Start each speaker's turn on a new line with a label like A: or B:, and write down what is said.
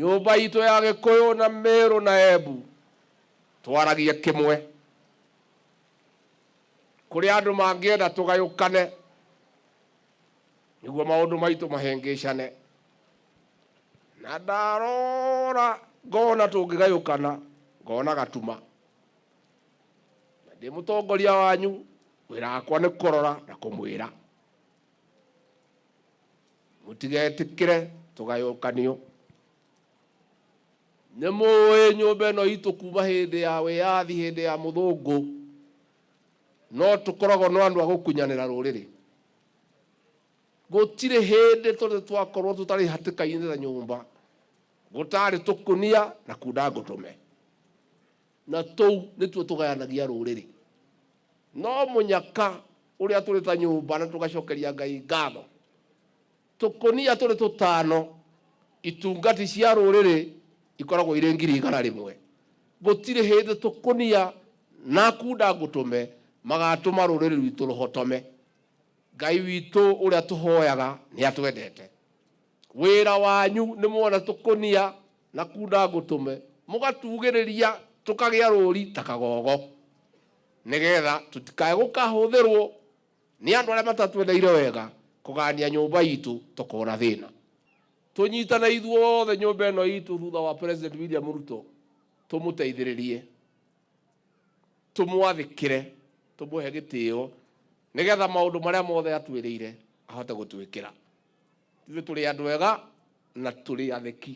A: Nyũmba itũ ya Gĩkũyũ na Meru na Embu twaragie kĩmwe. Kũrĩ andũ mangĩenda tũgayũkane nĩguo maũndũ maitũ mahĩngĩcane. Na ndarora ngona tũngĩgayũkana ngona gatuma. Na ndĩ mũtongoria wanyu, wĩra wakwa nĩ kũrora na kũmwĩra mũtigetĩkĩre tũgayũkanio. Nĩ mũĩ nyũmba ĩno itũ kuma hĩndĩ ya wĩyathi, hĩndĩ ya mũthũngũ, no tũkoragwo no andũ a gũkunyanĩra rũrĩrĩ. Gũtirĩ hĩndĩ tũrĩ twakorwo tũtarĩ hatĩka-inĩ ta nyũmba, gũtarĩ tũkunia na kunda ngũtũme. Na tũu nĩtuo tũgayanagia rũrĩrĩ. No mũnyaka ũrĩa tũrĩ ta nyũmba na tũgacokeria Ngai ngatho. Tũkũnia tũrĩ tũtano, itungati cia rũrĩrĩ ikoragwo irĩ 100,000. Gũtirĩ hĩndĩ tũkũnia na kunda ngũtũme magatũma rũrĩrĩ rwitũ rũhotome. Ngai witũ ũrĩa tũhoyaga nĩ atwendete. Wĩra wanyu nĩ mwona tũkũnia na kunda ngũtũme mũgatugĩrĩria tũkagĩa rũri ta kagogo, nĩgetha tũtikae gũkahũthĩrwo nĩ andũ arĩa matatwendeire wega kũgania nyũmba itũ tũkona thĩna. Tũnyitane ithuothe nyũmba ĩno itũ thutha wa President William Ruto, tũmũteithĩrĩrie, tũmwathĩkĩre, tũmũhe gĩtĩo, nĩgetha maũndũ marĩa mothe atwĩrĩire ahote gũtwĩkĩra. Ithuĩ tũrĩ andũ ega na tũrĩ athĩki.